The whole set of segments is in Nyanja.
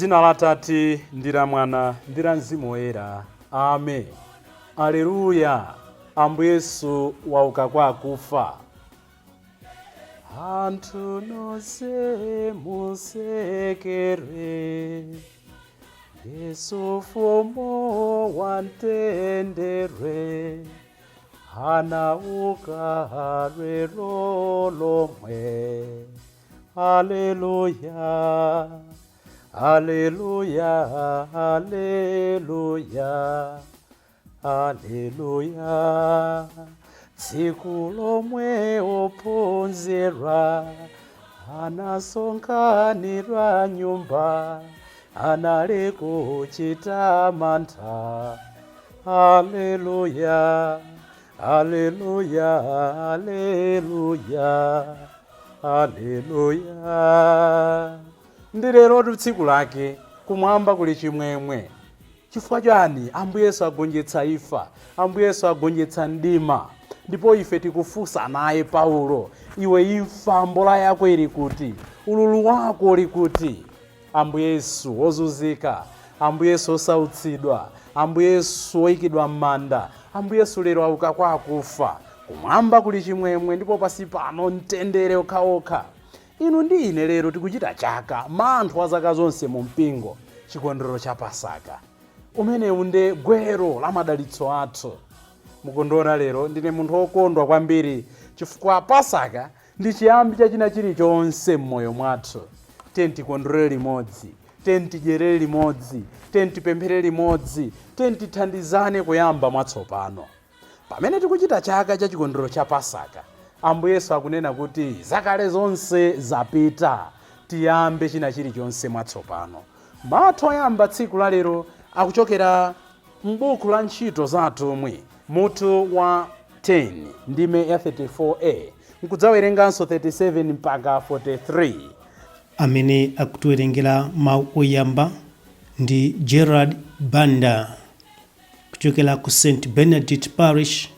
Dzina la Atate ndi la Mwana ndi la Mzimu Woyera. Amen. Aleluya! Ambuye Yesu wauka kwa akufa. Anthu nonse musekere, Yesu mfumu wa mtendere, anauka lero lomwe. Aleluya, aleluya, aleluya, aleluya. Tsiku lomwe ophunzira anasonkhanira nyumba, anali kuchita mantha. Aleluya, aleluya, aleluya, aleluya. Ndi lero tsiku lake, kumwamba kuli chimwemwe. Chifukwa chani? Ambuye Yesu agonjetsa imfa, Ambuye Yesu agonjetsa mdima. Ndipo ife tikufunsa naye Paulo, iwe imfa, mbola yako ili kuti? Ululu wako uli kuti? Ambuye Yesu wozunzika, Ambuye Yesu osautsidwa, Ambuye Yesu woyikidwa m'manda, Ambuye Yesu lero auka kwa akufa. Kumwamba kuli chimwemwe ndipo pasi pano mtendere okhaokha. Inu ndi ine lero tikuchita chaka manthu a zaka zonse mu mpingo, chikondwerero cha Pasaka. Umenewu nde gwero la madalitso athu. Mukundiona lero ndine munthu wokondwa kwambiri chifukwa Pasaka ndi chiyambi cha china chilichonse m'moyo mwathu. Tiyeni tikondwerere limodzi, tiyeni tidyerere limodzi, tiyeni tipemphere limodzi, tiyeni tithandizane kuyamba mwatsopano. Pamene tikuchita chaka cha chikondwerero cha Pasaka, Ambuye Yesu akunena kuti zakale zonse zapita, tiyambe china chilichonse mwatsopano. Mawu oyamba tsiku la lero akuchokera m'buku la Ntchito za Atumwi, mutu wa 10 ndime ya 34a, nkudzawerenganso 37 mpaka 43. Amene akutiwerengera mawu oyamba ndi Gerard Banda kuchokera ku St Benedict Parish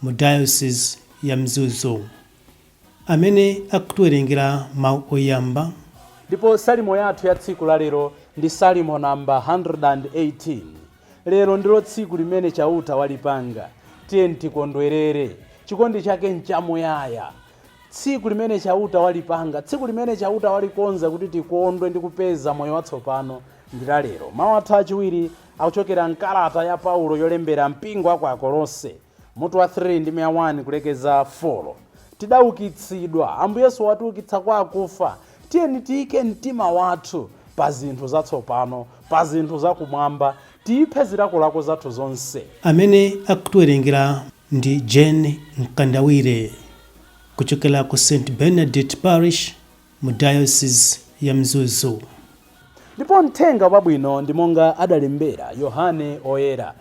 mu Diocese ya Mzuzu. Amene akutiwerengera mawu oyamba Ndipo salimo yathu ya tsiku la lero ndi salimo namba 118. Lero ndilo tsiku limene Chauta walipanga, tiyeni tikondwerere. Chikondi chake nchamuyaya. Tsiku limene Chauta walipanga, tsiku limene Chauta walikonza kuti tikondwe ndi kupeza moyo watsopano ndi la lero. Mawu athu achiwiri akuchokera mkalata ya Paulo yolembera mpingo wa ku Akolose, mutu wa 3 ndime ya 1 kulekeza 4. Tidaukitsidwa, Ambuye Yesu watiukitsa kwa akufa. Tiyeni tiyike mtima wathu pa zinthu zatsopano, pa zinthu zakumwamba, tiyiphe zilakolako zathu zonse. Amene akutiwerengera ndi Jane Mkandawire kuchokera ku St Benedict Parish mu Diocese ya Mzuzu. Ndipo mthenga wabwino ndi monga adalembera Yohane Oyera.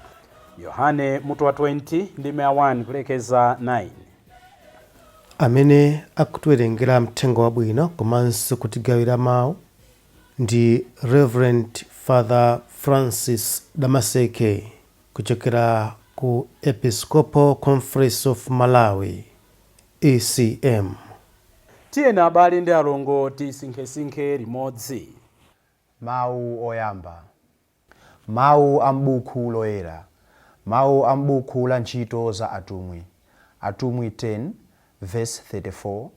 Yohane mutu wa 20 ndime ya 1 kulekeza 9. Amene akutiwerengera mthenga wabwino komanso kutigawira mawu ndi Reverend Father Francis Damaseke kuchokera ku Episcopal Conference of Malawi, ECM. Tiyeni abale ndi alongo tisinkhesinkhe limodzi. Mawu oyamba. Mawu a m'buku loyera. Mawu a m'buku la Ntchito za Atumwi, Atumwi 10, vesi 34,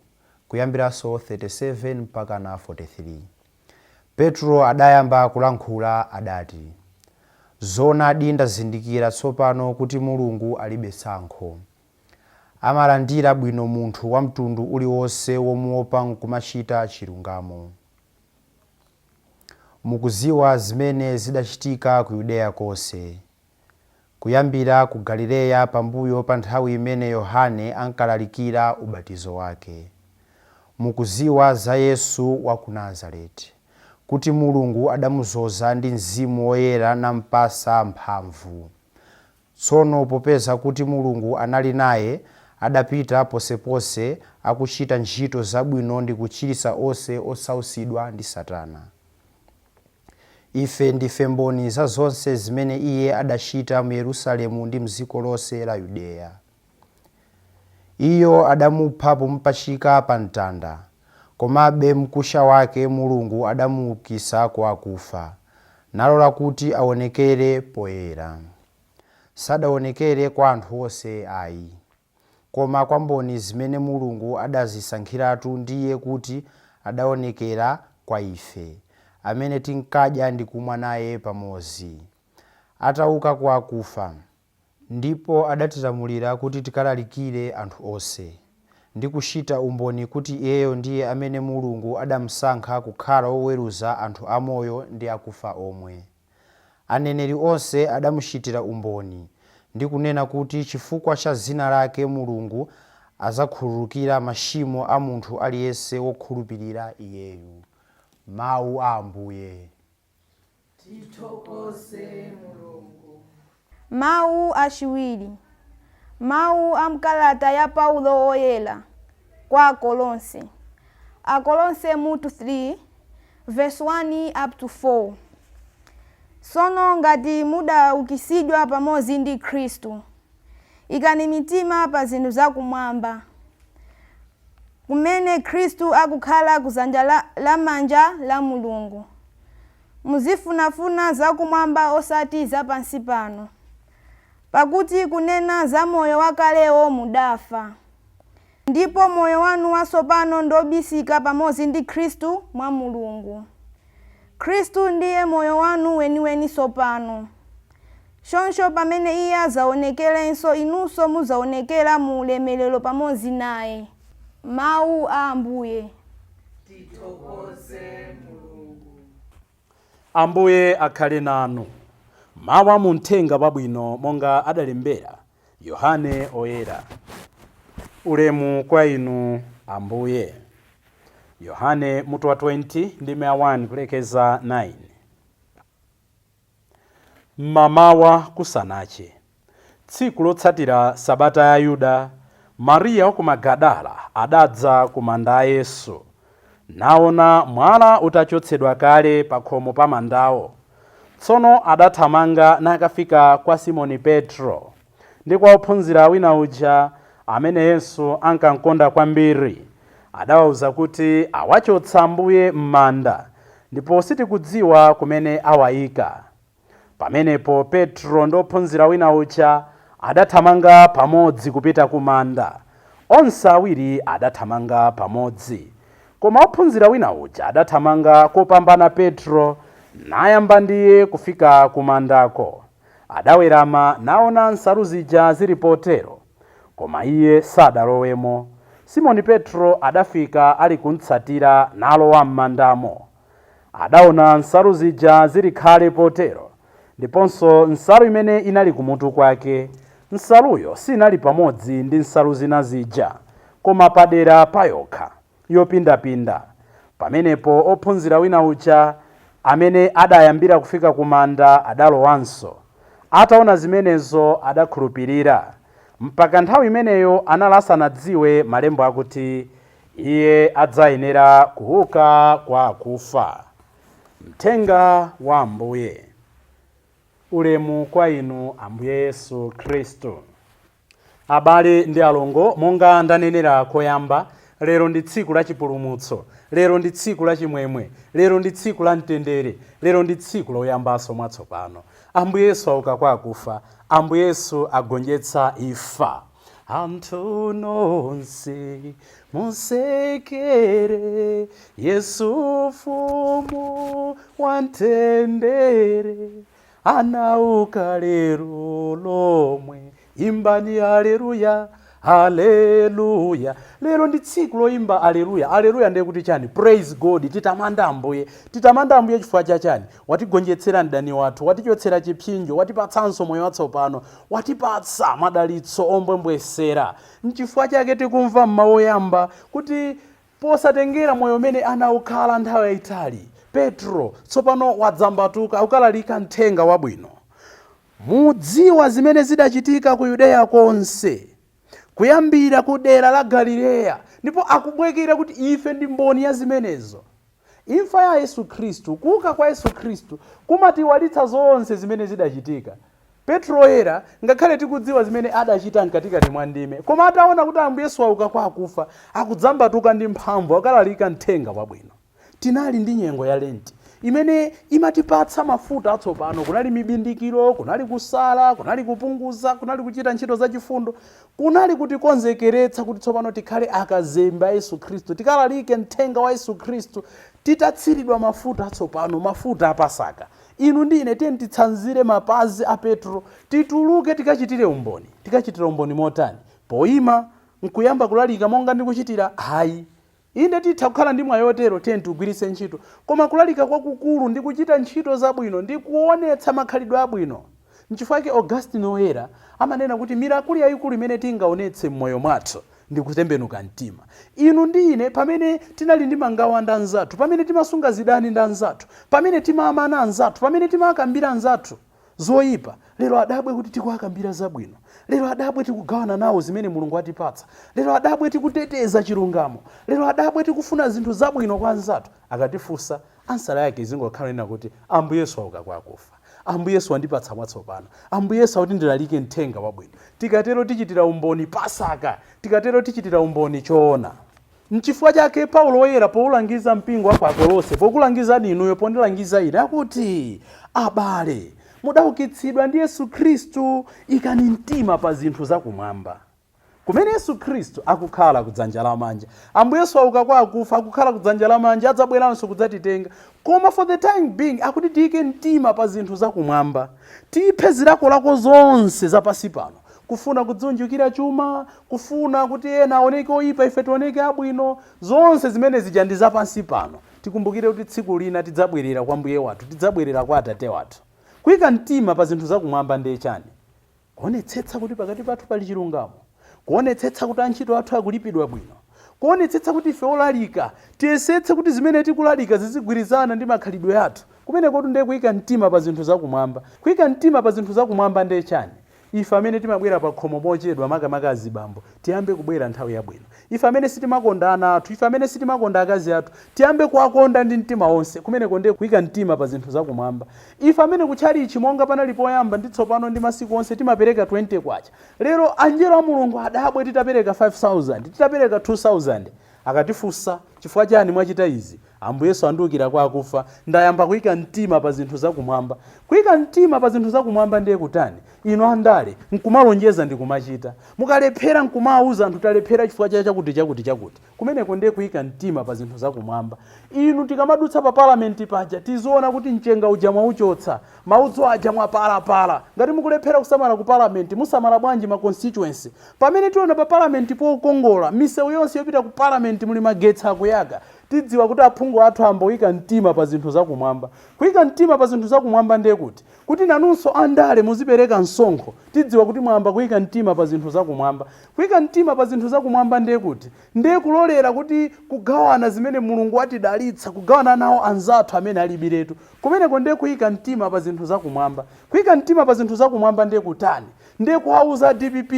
kuyambiranso 37 mpakana 43. Petro adayamba kulankhula, adati, Zoonadi ndazindikira tsopano kuti Mulungu alibe tsankho. Amalandira bwino munthu wa mtundu uliwonse womuopa nkumachita chilungamo. Mukudziwa zimene zidachitika ku Yudeya konse, kuyambira ku Galileya pambuyo pa nthawi imene Yohane ankalalikira ubatizo wake. Mukudziwa za Yesu wa ku Nazareti, kuti Mulungu adamudzoza ndi Mzimu Woyera nampatsa mphamvu. Tsono popeza kuti Mulungu anali naye, adapita ponseponse akuchita ntchito zabwino ndi kuchiritsa onse osautsidwa ndi Satana. Ife ndife mboni za zonse zimene Iye adachita mu Yerusalemu ndi m'dziko lonse la Yudeya. Iyo adamupha pomupachika pa mtanda. Komabe mkusha wake Mulungu adamuukitsa kwa akufa, nalola kuti aonekere poyera. Sadaonekere kwa anthu onse ayi, koma kwa mboni zimene Mulungu adazisankhiratu, ndiye kuti adaonekera kwa ife, amene tinkadya ndi kumwa naye pamodzi atauka kwa akufa. Ndipo adatilamulira kuti tikalalikire anthu onse, ndi kuchita umboni kuti iyeyo ndiye amene Mulungu adamusankha kukhala woweruza anthu amoyo ndi akufa omwe. Aneneri onse adamuchitira umboni, ndi kunena kuti chifukwa cha dzina lake Mulungu adzakhululukira machimo a munthu aliyense wokhulupirira iyeyu. Mawu a Ambuye. Tithokoze Mulungu. Mawu achiwiri. Mawu a mkalata ya Paulo Oyera kwa Akolose. Akolose mutu 3 verse 1 up to 4. Sono ngati mudaukitsidwa pamodzi ndi Khristu, ikani mitima pa zinthu zakumwamba, kumene Khristu akukhala kudzanja lamanja la Mulungu. Muzifunafuna zakumwamba, osati zapansi pano, pakuti kunena za moyo wakalewo mudafa, ndipo moyo wanu watsopano ndobisika pamodzi ndi Khristu mwa Mulungu. Khristu ndiye moyo wanu weniweni tsopano. Choncho pamene iye adzaonekerenso, inunso mudzaonekera mu ulemerero pamodzi naye. Mawu a Ambuye. Tithokoze Mulungu. Ambuye akhale nanu. Mawu a muthenga wabwino monga adalembera Yohane Oyera. Ulemu kwa inu, Ambuye. Yohane mutu wa 20 ndime ya 1 kulekeza 9. Mmamawa kusanache, tsiku lotsatira sabata ya Yuda, Mariya wa ku Magadala adadza ku manda a Yesu, naona mwala utachotsedwa kale pa khomo pa mandawo. Tsono adathamanga nakafika kwa Simoni Petro ndi kwa ophunzira wina uja amene Yesu ankamkonda kwambiri. Adawawuza kuti, "Awachotsa Ambuye m'manda, ndipo sitikudziwa kumene awayika." Pamenepo Petro ndi ophunzira wina uja adathamanga pamodzi kupita ku manda. Onse awiri adathamanga pamodzi, koma ophunzira wina uja adathamanga kopambana Petro, nayamba ndiye kufika ku mandako. Adawerama naona nsalu zija zili potero, koma iye sadalowemo. Simoni Petro adafika ali kumtsatira, nalowa m'mandamo. Adaona nsalu zija zili khale potero, ndiponso nsalu imene inali kumutu kwake. Nsaluyo sinali pamodzi ndi nsalu zina zija, koma padera payokha, yopindapinda. Pamenepo ophunzira wina uja amene adayambira kufika ku manda adalowanso. Ataona zimenezo adakhulupirira. Mpaka nthawi imeneyo anali asanadziwe malembo akuti iye adzayenera kuuka kwa akufa. Mthenga wa Ambuye. Ulemu kwa inu, Ambuye Yesu Khristu. Abale ndi alongo, monga ndanenera koyamba, lero ndi tsiku la chipulumutso, lero ndi tsiku la chimwemwe, lero ndi tsiku la mtendere, lero ndi tsiku loyambanso mwatsopano. Ambuye Yesu auka kwa akufa. Ambuye Yesu agonjetsa imfa. Anthu nonse musekere Yesu, mfumu wamtendere, anauka lero lomwe. Imbani aleluya, haleluya. Lero ndi tsiku loyimba aleluya. Aleluya ndiye kuti chani? Praise God. Titamanda Ambuye. Titamanda Ambuye chifukwa chachani? Watigonjetsera mdani wathu, watichotsera chipsinjo, watipatsanso moyo watsopano, watipatsa madalitso ombwembwesera. Nchifukwa chake tikumva mmawu oyamba kuti posatengera moyo umene anaukhala nthawi yayitali Petro, tsopano wadzambatuka ukalalika mthenga wabwino. Mudziwa zimene zidachitika ku Yudeya konse, kuyambira ku dera la Galileya. Ndipo akubwekera kuti ife ndi mboni ya zimenezo. Imfa ya Yesu Khristu, kuuka kwa Yesu Khristu kumatiwalitsa zonse zimene zidachitika. Petro Woyera, ngakhale tikudziwa zimene adachita mkatikati mwa ndime, koma ataona kuti Ambuye Yesu auka kwa akufa, akudzambatuka ndi mphamvu akalalika mthenga wabwino. Tinali ndi nyengo ya Lenti imene imatipatsa mafuta atsopano. Kunali mibindikiro, kunali kusala, kunali kupunguza, kunali kuchita ntchito zachifundo, kunali kutikonzekeretsa kuti tsopano tikhale akazembe a Yesu Khristu, tikalalike mthenga wa Yesu Khristu titatsiridwa mafuta atsopano, mafuta a Pasaka. Inu ndi ine tiye titsanzire mapazi a Petro, tituluke tikachitire umboni. Tikachitire umboni motani? Poyima nkuyamba kulalika monga ndikuchitira? Ayi. Inde, titha kukhala ndi mwayi otero, tiye tiugwiritse ntchito, koma kulalika kwakukulu ndi kuchita ntchito zabwino ndi kuonetsa makhalidwe abwino. Nchifukwa chake Augustine Woyera amanena kuti miracle yayikulu imene tingaonetse m'moyo mwathu ndi kutembenuka mtima. Inu ndi ine, pamene tinali ndi mangawa ndi anzathu, pamene timasunga zidani ndi anzathu, pamene timamana anzathu, pamene timakambira anzathu zoyipa, lero adabwe kuti tikuakambira zabwino. Lero adabwe tikugawana nawo zimene Mulungu atipatsa. Lero adabwe tikuteteza chilungamo. Lero adabwe tikufuna zinthu zabwino kwa anzathu. Akatifunsa, answer yake izingokhala nena kuti Ambuye Yesu auka kwa akufa, Ambuye Yesu wandipatsa mwatsopano, Ambuye Yesu akuti ndilalike mthenga wabwino. Tikatero tichitira umboni Pasaka, tikatero tichitira umboni choona. Nchifukwa chake Paulo Woyera, powulangiza mpingo wa ku Akolose, pokulangizani inuyo, pondilangiza ine, akuti, abale, mudaukitsidwa ndi Yesu Khristu, ikani mtima pa zinthu zakumwamba, kumene Yesu Khristu akukhala kudzanja lamanja. Ambuye Yesu auka kwa akufa, akukhala kudzanja lamanja, adzabweranso kudzatitenga, koma for the time being akuti tiyike mtima pa zinthu zakumwamba, tiphe zilakolako zonse zapasi pano, kufuna kudziunjikira chuma, kufuna kuti ena aoneke oyipa, ife tioneke abwino. Zonse zimene zija ndi zapansi pano. Tikumbukire kuti tsiku lina tidzabwerera kwa Mbuye wathu, tidzabwerera kwa Atate wathu. Kuyika mtima pa zinthu zakumwamba ndiye chani? Kuonetsetsa kuti pakati pathu pali chilungamo, kuonetsetsa kuti antchito athu akulipidwa bwino, kuonetsetsa kuti ife olalika tiyesetse kuti zimene tikulalika zizigwirizana ndi makhalidwe athu. Kumeneko ndiye kuyika mtima pa zinthu zakumwamba. Kuyika mtima pa zinthu zakumwamba ndiye chani? Ife amene timabwera pa khomo mochedwa, makamaka azibambo, tiyambe kubwera nthawi yabwino. Ife amene sitimakonda ana athu, ife amene sitimakonda akazi athu, tiyambe kuwakonda ndi mtima wonse. Kumeneko ndiye kuyika mtima pa zinthu zakumwamba. Ife amene kutchalichi, monga panali poyamba ndi tsopano ndi masiku onse, timapereka 20 kwacha, lero anjelo a Mulungu adabwe titapereka 5000, titapereka 2000. Akatifunsa, chifukwa chani mwachita izi? Ambuye Yesu andiukira kwa akufa, ndayamba kuyika mtima pa zinthu zakumwamba. Kuyika mtima pa zinthu zakumwamba ndiye kutani? Inu andale, nkumalonjeza ndi kumachita. Mukalephera, nkumawuza anthu talephera chifukwa cha chakuti, chakuti, chakuti. Kumeneko ndiye kuyika mtima pa zinthu zakumwamba. Inu, tikamadutsa pa palamenti paja, tiziona kuti mchenga uja mwauchotsa, maudzu aja mwapalapala. Ngati mukulephera kusamala ku palamenti, musamala bwanji ma constituency? Pamene tiona pa palamenti pokongola, misewu yonse yopita ku palamenti muli magetsi akuyaka, tidziwa kuti aphungu athu amboyika mtima pa zinthu zakumwamba. Kuyika mtima pa zinthu zakumwamba ndiye kuti nanunso andale muzipereka msonkho, tidziwa kuti mwayamba kuyika mtima pa zinthu zakumwamba. Kuyika mtima pa zinthu zakumwamba ndiye kuti ndiye kulolera kuti kugawana zimene Mulungu watidalitsa, kugawana nawo anzathu amene alibiretu. Kumeneko ndiye kuyika mtima pa zinthu zakumwamba. Kuyika mtima pa zinthu zakumwamba ndiye kutani? Ndiye kuwauza DPP,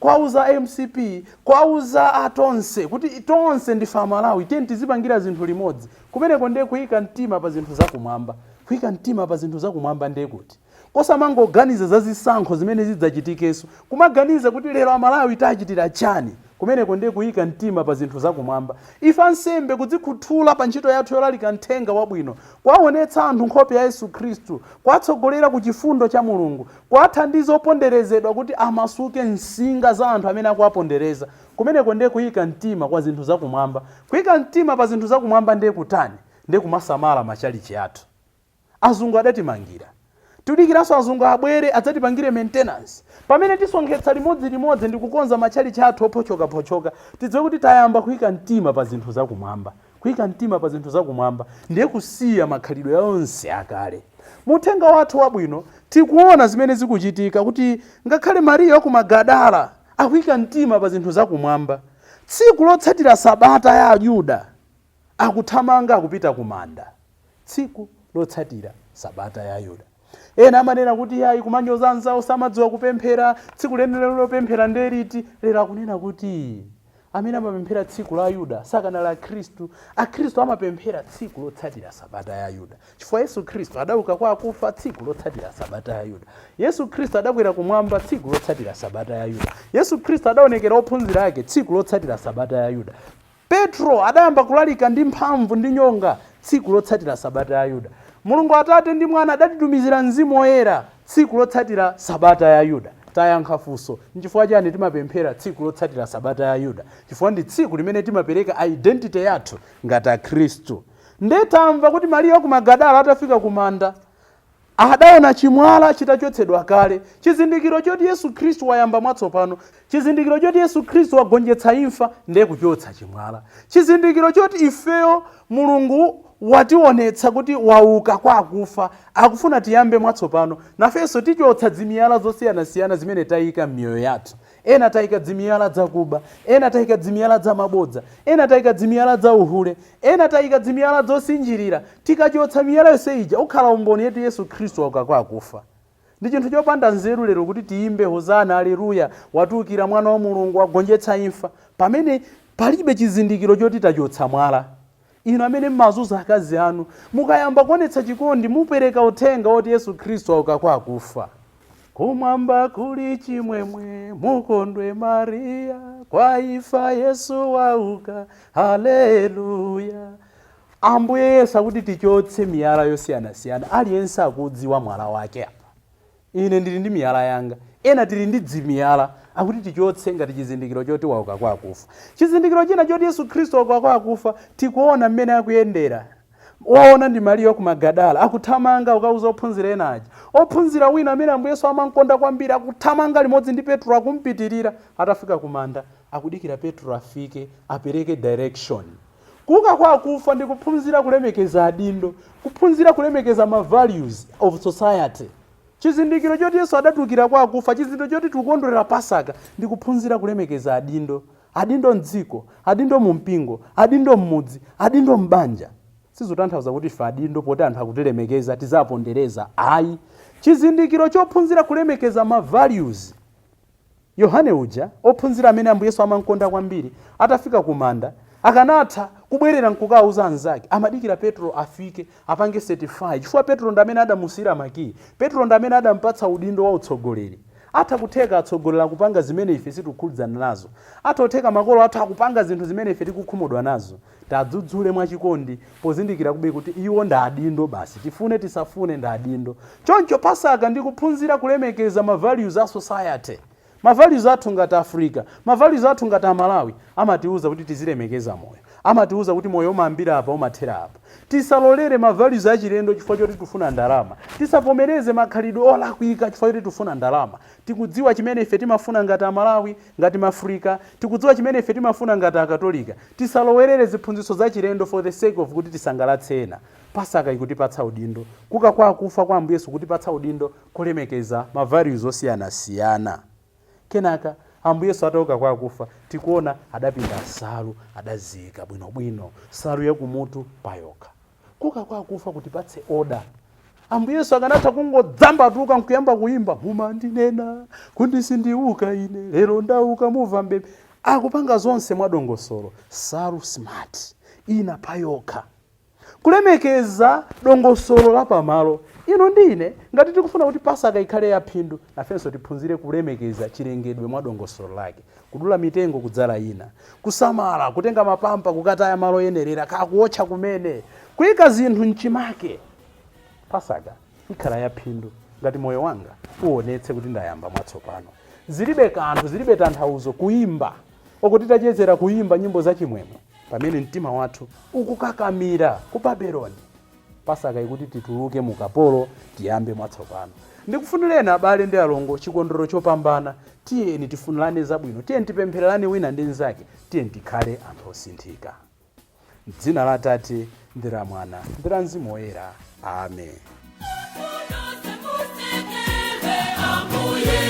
kuwauza MCP, kuwauza atonse kuti tonse ndife Amalawi, tiye tizipangira zinthu limodzi. Kumeneko ndiye kuyika mtima pa zinthu zakumwamba. Kuyika mtima pa zinthu zakumwamba ndiye kuti kosamangoganiza za zisankho zimene zidzachitikenso, kumaganiza kuti lero Amalawi tachitira chani. Kumeneko ndiye kuyika mtima pa zinthu zakumwamba. Ife ansembe kudzikhuthula pa ntchito yathu yolalika mthenga wabwino, kuwaonetsa anthu nkhope ya Yesu Khristu, kuwatsogolera ku chifundo cha Mulungu, kuwathandiza oponderezedwa kuti amasuke msinga za anthu amene akuwapondereza, kumeneko ndiye kuyika mtima kwa zinthu zakumwamba. Kuyika mtima pa zinthu zakumwamba ndiye kutani? Ndiye kumasamala machalichi athu. Azungu adatimangira, tidikiranso azungu abwere adzatipangire maintenance? Pamene tisonkhetsa limodzilimodzi ndi kukonza matchalichi athu ophochokaphotchoka, tidziwe kuti tayamba kuyika mtima pa zinthu zakumwamba. Kuyika mtima pa zinthu zakumwamba ndiye kusiya makhalidwe onse akale. Muthenga wathu wabwino tikuona zimene zikuchitika, kuti ngakhale Mariya wa ku Magadala akuyika mtima pa zinthu zakumwamba. Tsiku lotsatira sabata ya Ayuda, akuthamanga akupita ku manda. Tsiku lotsatira sabata ya Ayuda. Ena amanena kuti ayi, kumanyoza anzawo, samadziwa kupemphera. Tsiku lenileni lopemphera ndeliti? Lero akunena kuti Amene amapemphera tsiku la Ayuda sakanali Akhristu. Akhristu amapemphera tsiku lotsatira sabata ya Ayuda, chifukwa Yesu Khristu adauka kwa akufa tsiku lotsatira sabata ya Ayuda. Yesu Khristu adakwera kumwamba tsiku lotsatira sabata ya Ayuda. Yesu Khristu adaonekera ophunzira ake tsiku lotsatira sabata ya Ayuda. Petro adayamba kulalika ndi mphamvu ndi nyonga tsiku lotsatira sabata ya Ayuda. Mulungu Atate ndi Mwana adatitumizira Mzimu Woyera tsiku lotsatira sabata ya Ayuda. Tayankha funso, nchifukwa chani timapemphera tsiku lotsatira sabata ya Ayuda? Chifukwa ndi tsiku limene timapereka identity yathu ngati Akhristu. Nde tamva kuti Mariya wa ku Magadala atafika kumanda adaona chimwala chitachotsedwa kale, chizindikiro choti Yesu Khristu wayamba mwatsopano, chizindikiro choti Yesu Khristu wagonjetsa imfa ndiye kuchotsa chimwala, chizindikiro choti ifeyo Mulungu wationetsa kuti wauka kwa akufa, akufuna tiyambe mwatsopano. Nafenso tichotsa dzimiyala zosiyanasiyana zimene tayika m'miyoyo yathu. Ena tayika dzimiyala dzakuba, ena tayika dzimiyala dza mabodza, ena tayika dzimiyala dza uhule, ena tayika dzimiyala dzosinjirira. Tikachotsa miyala yonse ija, ukhala umboni yetu Yesu Khristu wauka kwa akufa. Ndi chinthu chopanda nzeru lero kuti tiyimbe hosana, aleluya, watiukira Mwana wa Mulungu, wagonjetsa imfa, pamene palibe chizindikiro choti tachotsa mwala. Inu amene mmazunza akazi anu, mukayamba kuonetsa chikondi, mupereka uthenga woti Yesu Khristu wauka kwa akufa. Kumwamba kuli chimwemwe, mukondwe Mariya, kwa ifa Yesu wauka, haleluya. Ambuye Yesu akuti tichotse miyala yosiyanasiyana. Aliyense akudziwa mwala wake apa. Ine ndili ndi miyala yanga, ena tili ndi dzimiyala. Akuti tichotse ngati chizindikiro choti wauka kwa akufa. Chizindikiro china choti Yesu Khristu wauka kwa akufa, tikuona mmene akuyendera. Waona ndi Mariya wa ku Magadala akuthamanga ukauza ophunzira ena aja. Ophunzira wina amene Ambuye Yesu amamkonda kwambiri akuthamanga limodzi ndi Petro, akumpitirira. Atafika kumanda akudikira Petro afike apereke direction. Kuuka kwa akufa ndi kuphunzira kulemekeza adindo, kuphunzira kulemekeza ma values of society. Chizindikiro choti Yesu adatukira kwa akufa, chizindikiro choti tikukondwerera Pasaka ndi kuphunzira kulemekeza adindo. Adindo mdziko, adindo mu mpingo, adindo mmudzi, adindo m'banja. Sizotanthauza kuti ife adindo poti anthu akutilemekeza tizapondereza, ayi. Chizindikiro chophunzira kulemekeza ma values. Yohane uja, ophunzira amene Ambuye Yesu amamkonda kwambiri, atafika kumanda, akanatha kubwerera nkukawuza anzake. Amadikira Petro afike, apange certify, chifukwa Petro ndi amene adamusiyira makiyi. Petro ndi amene adampatsa udindo wa utsogoleri. Atha kutheka atsogoleri akupanga zimene ife sitikukhudzana nazo. Atha kutheka makolo athu akupanga zinthu zimene ife tikukhumudwa nazo. Tadzudzule mwachikondi pozindikira kube kuti iwo ndi adindo basi, tifune tisafune ndi adindo. Choncho Pasaka ndi kuphunzira kulemekeza ma values a society. Ma values athu ngati Africa, ma values athu ngati Amalawi amatiuza kuti tizilemekeza moyo. Amatiuza kuti moyo umayambira apa umathera apa. Tisalolere ma values achilendo chifukwa choti tifuna ndalama. Tisavomereze makhalidwe olakwika chifukwa choti tifuna ndalama. Tikudziwa chimene ife timafuna ngati Amalawi, ngati Maafrika, tikudziwa chimene ife timafuna ngati Akatolika. Tisalowerere ziphunzitso zachilendo for the sake of kuti tisangalatse ena. Pasaka ikutipatsa udindo. Kuuka kwa akufa kwa Ambuye Yesu kutipatsa udindo kulemekeza ma values osiyanasiyana. Kenaka Ambuye Yesu atauka kwa akufa, tikuona adapinda nsalu, adaziyika bwinobwino, nsalu yakumutu payokha. Kuuka kwa akufa kutipatse order. Ambuye Yesu akanatha kungodzambatuka nkuyamba kuyimba, mumandinena kuti sindiuka ine, lero ndauka mumva mbebe. Akupanga zonse mwadongosolo, nsalu smart, ina payokha. Kulemekeza dongosolo la pamalo. Inu ndi ine, ngati tikufuna kuti Pasaka ikhale yaphindu, nafenso tiphunzire kulemekeza chilengedwe mwa dongosolo lake. Kudula mitengo kudzala ina, kusamala, kutenga mapampa kukataya malo oyenerera, kakuotcha kumene, kuyika zinthu mchimake. Pasaka ikhala yaphindu ngati moyo wanga uonetse kuti ndayamba mwatsopano. Zilibe kanthu, zilibe tanthauzo kuyimba okuti tachezera kuyimba nyimbo zachimwemwe pamene mtima wathu ukukakamira ku Babeloni. Pasaka ikuti tituluke mu kapolo, tiyambe mwatsopano. Ndikufunireni abale ndi alongo chikondwerero chopambana. Tiyeni tifunirane zabwino, tiyeni tipemphererane wina ndi mnzake, tiyeni tikhale anthu osinthika. M'dzina la Atate ndi la Mwana ndi la Mzimu Woyera. Amen. Ambuye.